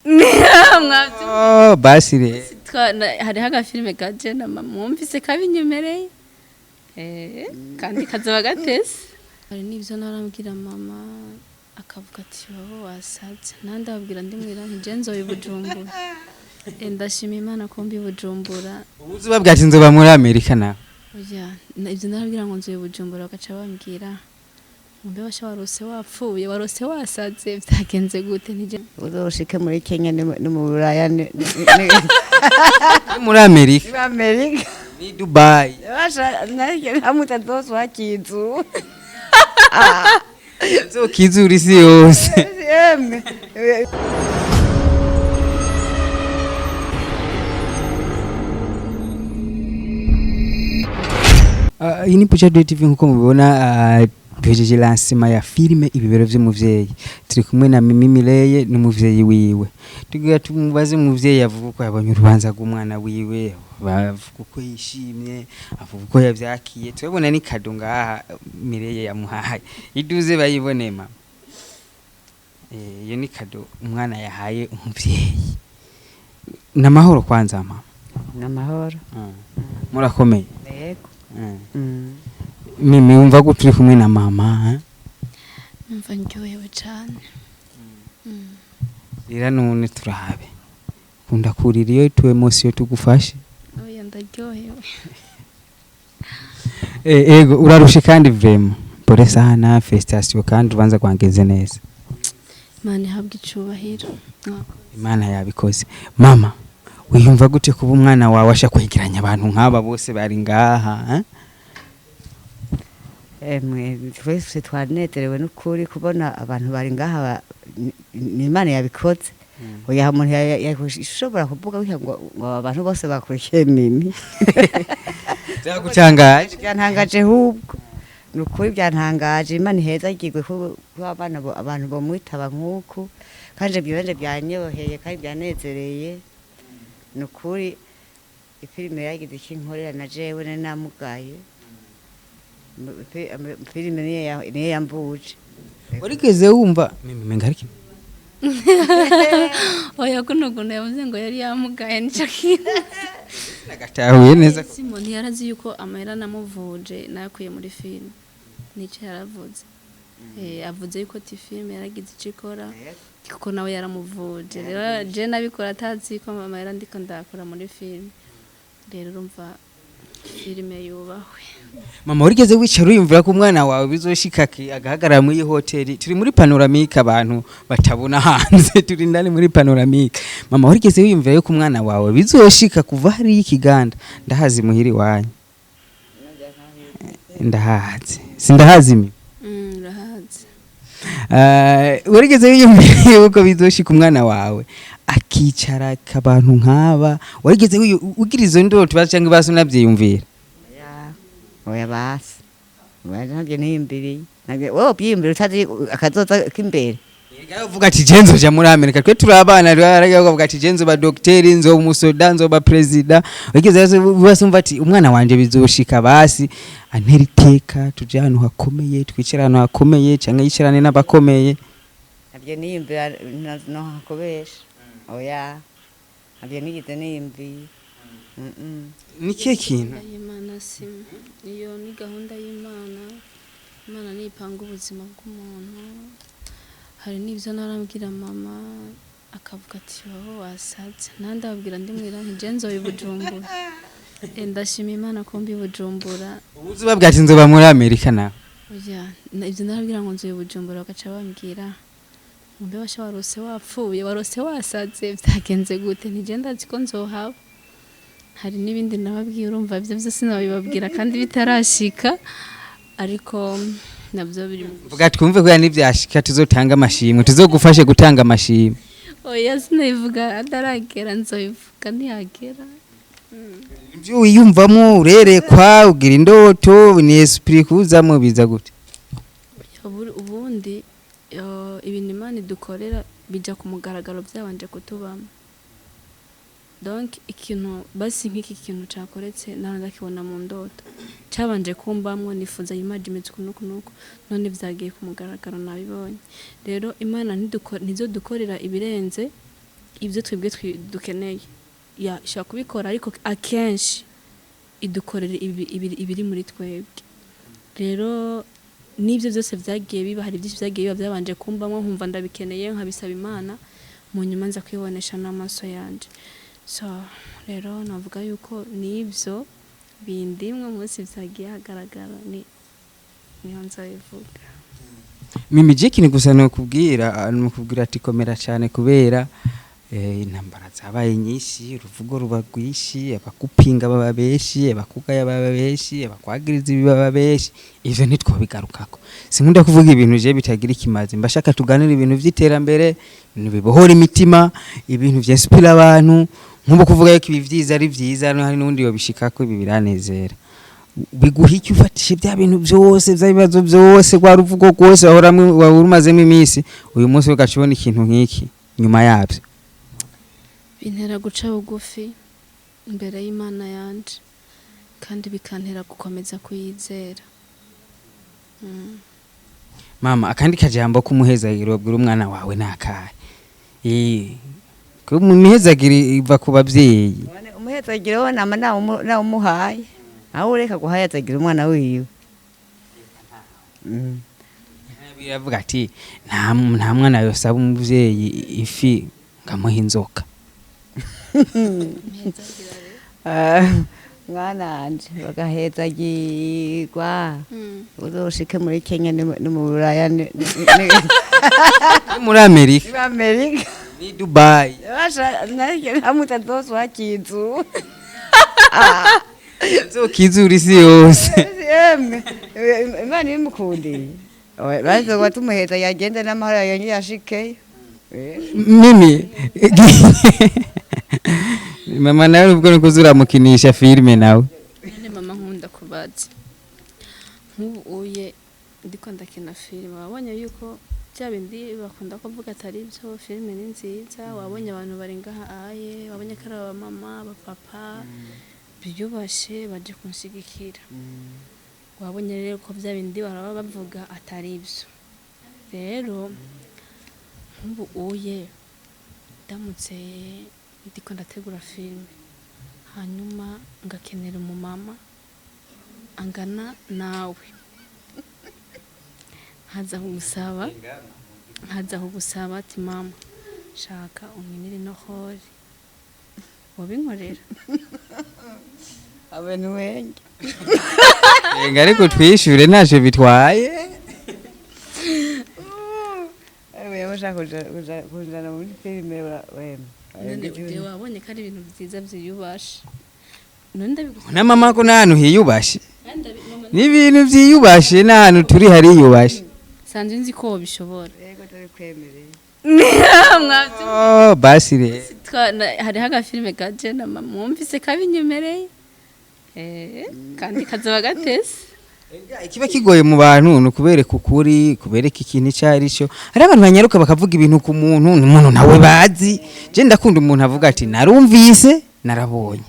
Mwavyo. Oh, basi rero. Hariho agafilime ka Jena mama mwumvise kabinyemereye, kandi kazoba gatese. Hari n'ivyo narambwira mama akavuga ati wowe wasaze, nandi ababwira ndimwira nti je nzoba i Bujumbura. Ndashima Imana ko mba i Bujumbura. Ubuzi babwira ati nzoba muri Amerika nawe. Oya, ivyo narabwira ngo nzoba i Bujumbura, bagaca bambwira ngo mbe basha warose wapfuye, warose wasaze, vyagenze gute? Ntije Uzoshike muri Kenya no mu Buraya Muri Amerika. Muri Amerika. Ni Dubai. Basha naryo hamwe utazoswakizu. Nzokizura isi yose. Yemwe. Iyi ni Buja Day TV, nkuko mubibona, duhejeje lancement ya filime Ibibero vy'umuvyeyi. Turi kumwe na Mimi Mireye n'umuvyeyi wiwe. Tugira tumubaze umuvyeyi avuga uko yabonye urubanza rw'umwana wiwe, bavuga uko yishimye, avuga uko yavyakiye. Turabona ni cadeau ngaha Mireye yamuhaye. Iduze bayibone mama. Iyo ni cadeau umwana yahaye umuvyeyi. Namahoro kwanza mama. Namahoro. Murakomeye. Yego. Mimi, wumva gute uri kumwe na mama? Numva ndyohewe cane. Rero none turabe kunda kurira iyo tu émotion tugufashe. Oya, ndaryohewe. Ego, urarushe kandi vraiment pole sana, félicitations, kandi ubanza rwangenze neza. Imana ihabwe icubahiro. Imana yabikoze. Mama, wiyumva gute kuba umwana wawe asha kwegeranya abantu nk'aba bose bari ngaha, eh? Emwe, twese twanezerewe n'ukuri kubona abantu bari ngaha, ni Imana yabikoze. Oya, umuntu yashobora kuvuga gutya ngo aba bantu bose bakurikiye Mimi. Byagutangaje? Byantangaje hubwo, ni ukuri byantangaje. Imana ihezagirwe kuba abana abantu bomwitaba nk'uku, kandi ibyo bende byanyoheye kandi byanezereye. Ni ukuri ifilime yagize icyo inkorera na jewe nari namugaye. Filime niyo yambuje. Warigeze wumva Mimi menga ariko? Oya, kuno kuntu yavuze ngo yari yamugaye, nico kintu. Nagatahuye neza. Simon yarazi yuko amahera namuvuje nayakuye muri filime, nico yaravuze. Avuze yuko ati filime yaragize ico ikora kuko nawe yaramuvuje. Rero je nabikora atazi ko amahera ndiko ndakora muri filime. Rero urumva filime yubahwe. Mama, warigeze wicara wiyumvira ko umwana wawe bizoshika agahagarara muri hoteli? Turi muri panoramique, abantu batabona hanze, turi ndani muri panoramique. Mama, warigeze wiyumvira yuko umwana wawe bizoshika kuva hariya ikiganda? Ndahazi muhiri wanyu, ndahazi, sindahazi mi? Urahazi. Warigeze wiyumvira yuko bizoshika umwana wawe akicara abantu nk'aba? Warigeze ugira izo ndoto basi canke basi unavyiyumvira? Oya, oya, basi oya, ntabyo niyumviriye. Ntabyo wowe ubyiyumvira utazi akazoza k'imbere. Uvuga ati je nzoja muri Amerika. Twe turi abana bavuga ati je nzoba dogiteri, nzoba umusoda, nzoba president. Wigeze basumva ati umwana wanje bizoshika basi antera iteka, tuje ahantu hakomeye, twicare ahantu hakomeye canke yicarane n'abakomeye? Ntabyo niyumvira no hakubesha. Oya, ntabyo nigeze niyumviye. Ni kihe kintu? Y'Imana si iyo ni gahunda y'Imana. Imana nipanga ubuzima bw'umuntu. Hari n'ibyo narambwira mama akavuga ati wowe wasaze, nandi ababwira ndimwira nti je nzoba i Bujumbura. Ndashima Imana ko mba i Bujumbura. Ubuzi babwira ati nzoba muri Amerika nawe? Oya, ivyo narabwira ngo nzoba i Bujumbura, bagaca bambwira ngo mbe basha warose wapfuye, warose wasaze, vyagenze gute? Ntije ndazi ko nzohaba. Hari n'ibindi nababwiye, urumva ivyo vyose sinabibabwira kandi bitarashika, ariko navyo biri mu Vuga twumve ko nivyashika tuzotanga amashimwe, tuzogufashe gutanga amashimwe. Oya, sinabivuga ataragera, nzobivuga ntihagera. Ivyo wiyumvamo, urerekwa, ugira indoto, ni esprit kuzamwo, biza gute? Ubundi ibintu Imana idukorera bija ku mugaragaro byabanje kutubamo. Donc ikintu basi nk'iki kintu cakoretse naho ndakibona mu ndoto, cabanje kumbamwo nifuza image imeze uku n'uku n'uku, none vyagiye ku mugaragaro nabibonye. Rero Imana ntizodukorera ibirenze. Ibyo twebwe dukeneye ya ishobora kubikora, ariko akenshi idukorera ibiri muri twebwe. Rero n'ibyo byose byagiye biba, hari byinshi byagiye biba byabanje kumbamo, nkumva ndabikeneye, nkabisaba Imana, mu nyuma nza kwibonesha n'amaso yanje. So rero navuga yuko n'ibyo bindimwe munsi byagiye hagaragara, ni niho nzabivuga. Mimi, je ikintu gusa nokubwira, nokubwira ati komera cyane, kubera intambara zabaye nyinshi, uruvugo ruba rwinshi, abakupinga baba benshi, abakugaya baba benshi, abakwagiriza ibi baba benshi. Ivyo ntitwobigarukako. Sinkunda kuvuga ibintu je bitagira ikimazi. Mbashaka tuganire ibintu vy'iterambere, ibintu bibohora imitima, ibintu vyinspira abantu. Nk'ubu kuvuga yuko ibi vyiza ari vyiza, hari n'undi yobishikako, ibi biranezera. Biguha icyo ufatishe bya bintu byose, bya bibazo byose, rwa ruvugo rwose wahoramwe, wahora umazemo iminsi, uyu munsi ugaca ubona ikintu nk'iki nyuma yabyo. Bintera guca bugufi imbere y'Imana yanje, kandi bikantera gukomeza kuyizera. Mama, akandi kajambo k'umuhezagiro wabwira umwana wawe ni akahe? Kuko imihezagiro iva ku babyeyi. None umuhezagiro we nama nawumuhaye, aho ureka guhayazagira umwana wiwe. Biravuga ati nta mwana yosaba umuvyeyi ifi ngamuha inzoka. Ah, mwana wanje bagahezagirwa, uzoshike muri Kenya no mu Buraya Muri Amerika. Muri Amerika. Ni Dubai. Basha naryo hamwe utazoswakizu. Nzokizura isi yose. Yemwe, Imana ibimukundiye bazoba tumuheza, yagende n'amahoro, yongeye ashikeyo. Mimi, mama nawe ubwo nuko uzuramukinisha filime nawe. None mama, nkunda kubaza, nk'ubu uye ndiko ndakina filime, wabonye yuko bya bindi bakunda kuvuga atari byo? Filime ni nziza, wabonye abantu bari ngaha aye, wabonye ko ari abamama, abapapa biyubashe baje kunshigikira. Wabonye rero ko bya bindi baraba bavuga atari byo. Rero nk'ubu uye ndamutse ndiko ndategura filime, hanyuma ngakenera umumama angana nawe, nkaza kugusaba ati: "Mama, shaka unkinire ino rôle", wabinkorera? Abantu wenge. Enga, ariko twishure, ntacyo bitwaye. Ewe, ushaka kujana muri filime wemwe. None uje wabonye ko ari ibintu byiza byiyubashe, none ndabigusaba. Na mama ko n'ahantu hiyubashe. Kandi mama, N'ibintu byiyubashe, n'ahantu turi hariyubashe. Sanzwe nzi ko wabishobora. Yego, ndabikwemereye. Mwabyo. Oh, basi rero. Hariho agafilime ka Jena mama mwumvise kabinyemereye, kandi kazoba gatese. Ikiba kigoye mu bantu ni ukubereka ukuri, kubereka ikintu icyo ari cyo. Hari abantu banyaruka bakavuga ibintu ku muntu, ni umuntu nawe bazi. Je ndakunda umuntu avuga ati narumvise, narabonye.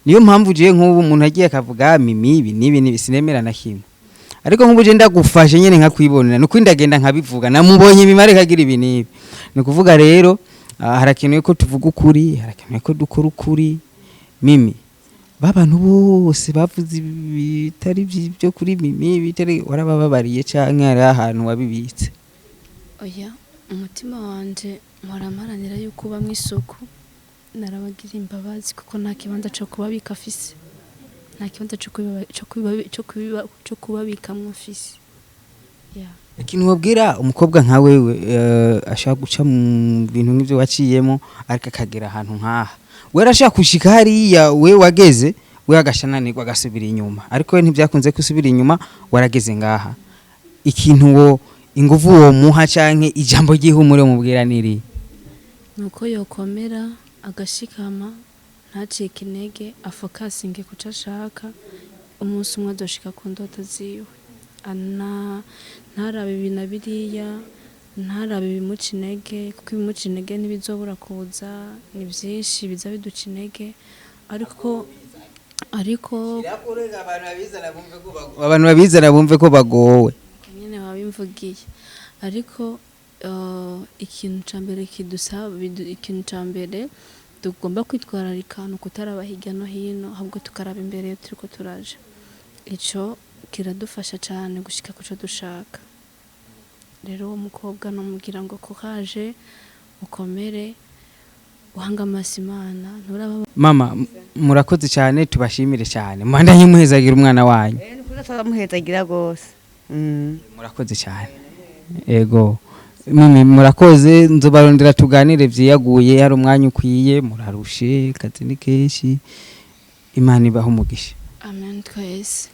Niyo mpamvu je nk'ubu umuntu agiye akavuga Mimi ibi n'ibi n'ibi, sinemera na kimwe. Ariko nk'ubu je ndagufashe nyene nkakwibonera, nuko ndagenda nkabivuga, namubonye bimare kagira ibi n'ibi. Ni ukuvuga rero harakenewe ko tuvuga ukuri, harakenewe ko dukora ukuri. Mimi, babantu bose bavuze bitari byo kuri Mimi, bitari, warabababariye canke hari ahantu wabibitse? Oya, umutima wanje mpora mparanira yuko uba mu isuku. Narabagira imbabazi kuko nta kibanza cyo kubabika afise, nta kibanza cyo kubabikamwo afise, yeah. Ikintu wabwira umukobwa nka wewe ashaka guca mu bintu nk'ivyo waciyemo, ariko akagera ahantu nk'aha, we arashaka gushika hariya we wageze, we agashananirwa agasubira inyuma, ariko we ntibyakunze gusubira inyuma, warageze ngaha. Ikintu wo inguvu wo muha canke ijambo ry'ihumure mubwira niri? Nuko yokomera, agashikama, ntacike intege, afokasinge kuco ashaka. Umunsi umwe azoshika ku ndoto ziwe. Ana ntarabe ibi na biriya, ntarabe ibimuca intege, kuko ibimuca intege ntibizobura kuza. Ni byinshi biza biduca intege, ariko Abantu babizana bumve ko bagowe. Nyene wabimvugiye, ariko Ikintu ca mbere kidusaba ikintu ca mbere tugomba kwitwararika ni ukutaraba hirya no hino, ahubwo tukaraba imbere iyo turiko turaja. Ico kiradufasha cane gushika kuco dushaka. Rero uwo mukobwa nomubwira ngo courage, ukomere, uhange amaso Imana, nturaba. Mama, murakoze cyane, tubashimire cyane, mubandanye muhezagira umwana wanyu. Ni ukuri turamuhezagira rwose. Murakoze cyane. Ego Mimi, murakoze, nzobarondera tuganire vyiyaguye, hari umwanya ukwiye. Murarushe, kazi ni kenshi. Imana ibaho umugisha. Amen, twese.